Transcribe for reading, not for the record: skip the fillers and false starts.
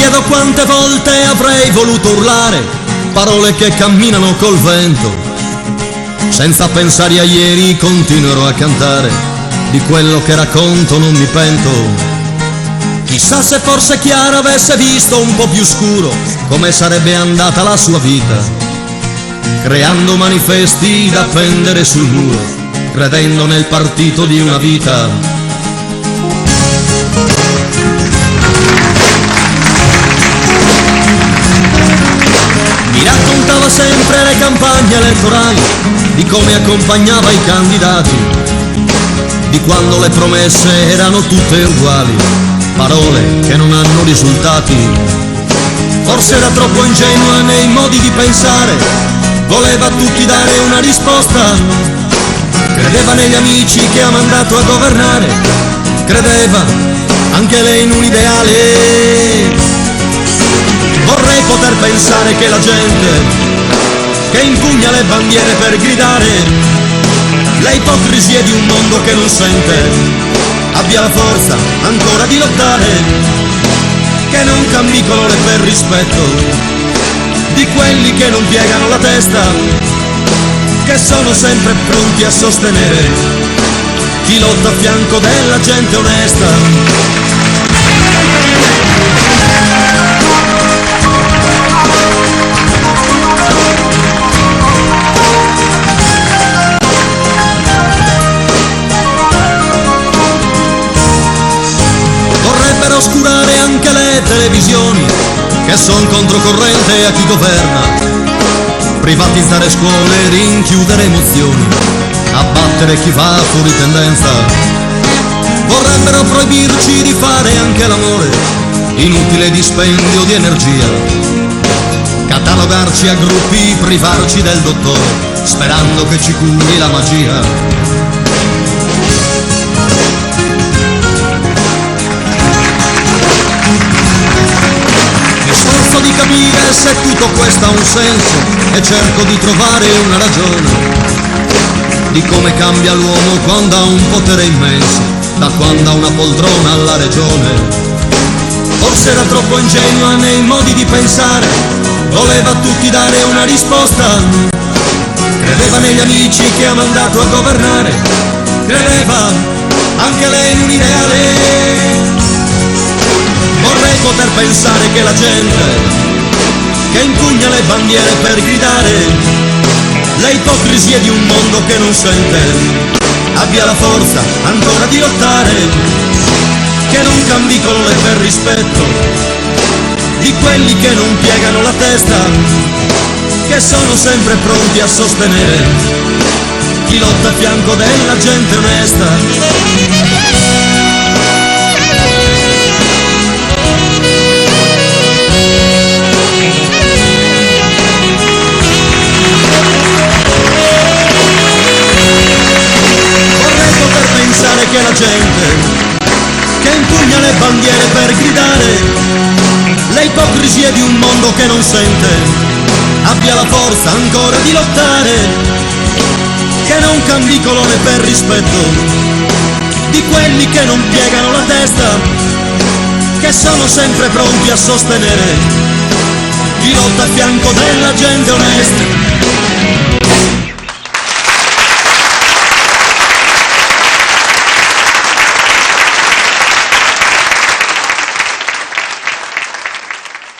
chiedo quante volte avrei voluto urlare parole che camminano col vento. Senza pensare a ieri continuerò a cantare, di quello che racconto non mi pento. Chissà se forse Chiara avesse visto un po' più scuro come sarebbe andata la sua vita, creando manifesti da appendere sul muro, credendo nel partito di una vita. Mi raccontava sempre le campagne elettorali, di come accompagnava i candidati, di quando le promesse erano tutte uguali, parole che non hanno risultati. Forse era troppo ingenua nei modi di pensare, voleva a tutti dare una risposta. Credeva negli amici che ha mandato a governare, credeva anche lei in un ideale. Vorrei poter pensare che la gente che impugna le bandiere per gridare le ipocrisie di un mondo che non sente, abbia la forza ancora di lottare, che non cambi colore per rispetto di quelli che non piegano la testa, che sono sempre pronti a sostenere chi lotta a fianco della gente onesta. Vorrebbero oscurare anche le televisioni che son controcorrente a chi governa, privatizzare scuole, rinchiudere emozioni, abbattere chi va fuori tendenza. Vorrebbero proibirci di fare anche l'amore, inutile dispendio di energia, catalogarci a gruppi, privarci del dottore, sperando che ci curi la magia. Mi sforzo di capire se tutto questo ha un senso e cerco di trovare una ragione di come cambia l'uomo quando ha un potere immenso, da quando ha una poltrona alla regione. Forse era troppo ingenua nei modi di pensare, voleva a tutti dare una risposta. Credeva negli amici che ha mandato a governare, credeva anche lei in un ideale. Vorrei poter pensare che la gente che impugna le bandiere per gridare le ipocrisie di un mondo che non sente, abbia la forza ancora di lottare, che non cambi colore per rispetto di quelli che non piegano la testa, che sono sempre pronti a sostenere chi lotta a fianco della gente onesta. Vorrei poter pensare che la gente che impugna le bandiere per gridare le ipocrisie di un mondo che non sente, abbia la forza ancora di lottare, che non cambi colore per rispetto di quelli che non piegano la testa, che sono sempre pronti a sostenere chi lotta a fianco della gente onesta.